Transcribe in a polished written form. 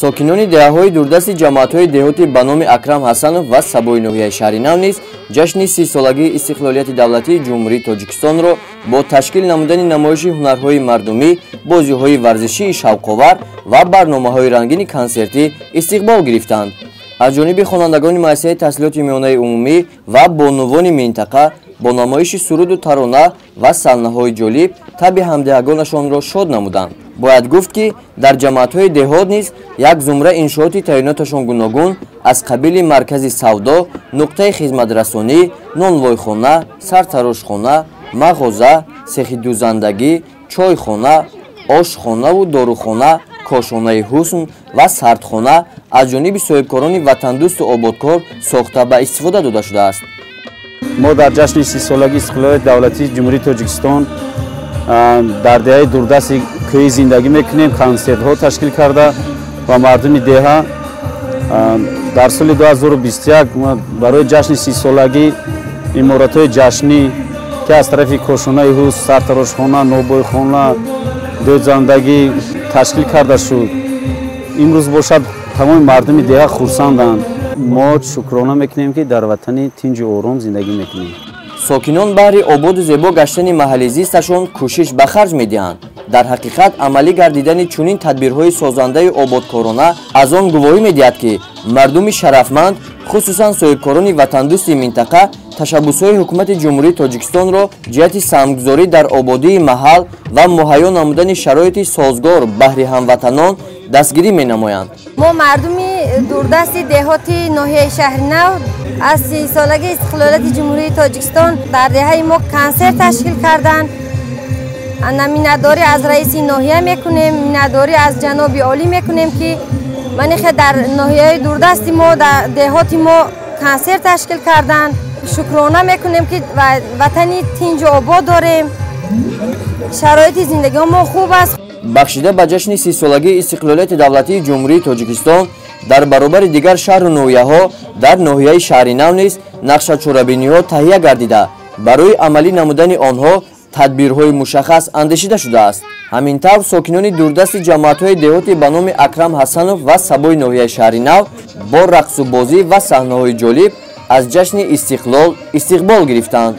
Сокинони деҳаҳои дурдасти ҷамоатҳои деҳоти ба номи Акрам Ҳасанов ва Сабои ноҳияи Шаҳринав низ ҷашни 30-солагии истиқлолияти давлатии Ҷумҳурии Тоҷикистонро бо ташкил намудани намоиши ҳунарҳои мардумӣ, бозиҳои варзишии шавқовар ва барномаҳои рангини консертӣ истиқбол гирифтанд. Аз ҷониби хонандагони муассисаи таҳсилоти миёнаи умумӣ ва бонувони минтақа бо намоиши суруду тарона ва саҳнаҳои ҷолиб табъи ҳамдиҳагонашонро шод намуданд. Бояд гуфт, ки дар ҷамоатҳои деҳот низ як зумра иншооти таъиноташон гуногун аз қабили маркази савдо, нуқтаи хизматрасонӣ, нонвойхона, сартарошхона, мағоза, сехи дӯзандагӣ, чойхона, ошхонаву дорухона, кошонаи ҳусн ва сардхона аз ҷониби соҳибкорони ватандӯсту ободкор сохта ба истифода дода шудааст. Мо дар ҷашни 30-солагии истиқлолияти давлатии Ҷумҳурии Тоҷикистон дар деҳаи дурдасти кӯҳӣ зиндагӣ мекунем, консертҳо ташкил карда ва мардуми деҳа дар соли 2021 барои ҷашни 30-солагӣ иморатҳои ҷашнӣ, ки аз тарафи кошонаи ҳусн, сартарошхона, нобойхона, дӯзандагӣ ташкил карда шуд. Имрӯз бошад, тамоми мардуми деҳа хурсанданд. Мо шукрона мекунем, ки дар ватани тинҷу ором зиндагӣ мекунем. Сокинон баҳри ободу зебо гаштани маҳалли зисташон кӯшиш ба харҷ медиҳанд. Дар ҳақиқат, амалӣ гардидани чунин тадбирҳои созандаи ободкорона аз он гувоҳӣ медиҳад, ки мардуми шарафманд, хусусан соҳибкорони ватандӯсти минтақа, ташаббусҳои ҳукумати Ҷумҳурии Тоҷикистонро ҷиҳати саҳмгузорӣ дар ободии маҳал ва муҳайё намудани шароити созгор баҳри ҳамватанон дастгирӣ менамоянд. Мо, мардуми дурдасти деҳоти ноҳияи Шаҳринав, аз 30-солагии истиқлолияти Ҷумҳурии Тоҷикистон дар деҳаи мо консерт ташкил карданд. Миннатдорӣ аз раиси ноҳия мекунем, миннатдорӣ аз ҷаноби олӣ мекунем, ки манихе дар ноҳияи дурдасти мо, дар деҳоти мо консерт ташкил карданд. Шукрона мекунем, ки ватани тинҷу обод дорем, шароити зиндагии мо хуб аст. Бахшида ба ҷашни 30-солагии истиқлолияти давлатии Ҷумҳурии Тоҷикистон дар баробари дигар шаҳру ноҳияҳо дар ноҳияи Шаҳринав низ нақшачорабиниҳо таҳия гардида, барои амалӣ намудани онҳо тадбирҳои мушаххас андешида шудааст. Ҳамин тавр, сокинони дурдасти ҷамоатҳои деҳоти ба номи Акрам Ҳасанов ва Сабои ноҳияи Шаҳринав бо рақсу бозӣ ва саҳнаҳои ҷолиб аз ҷашни истиқлол истиқбол гирифтанд.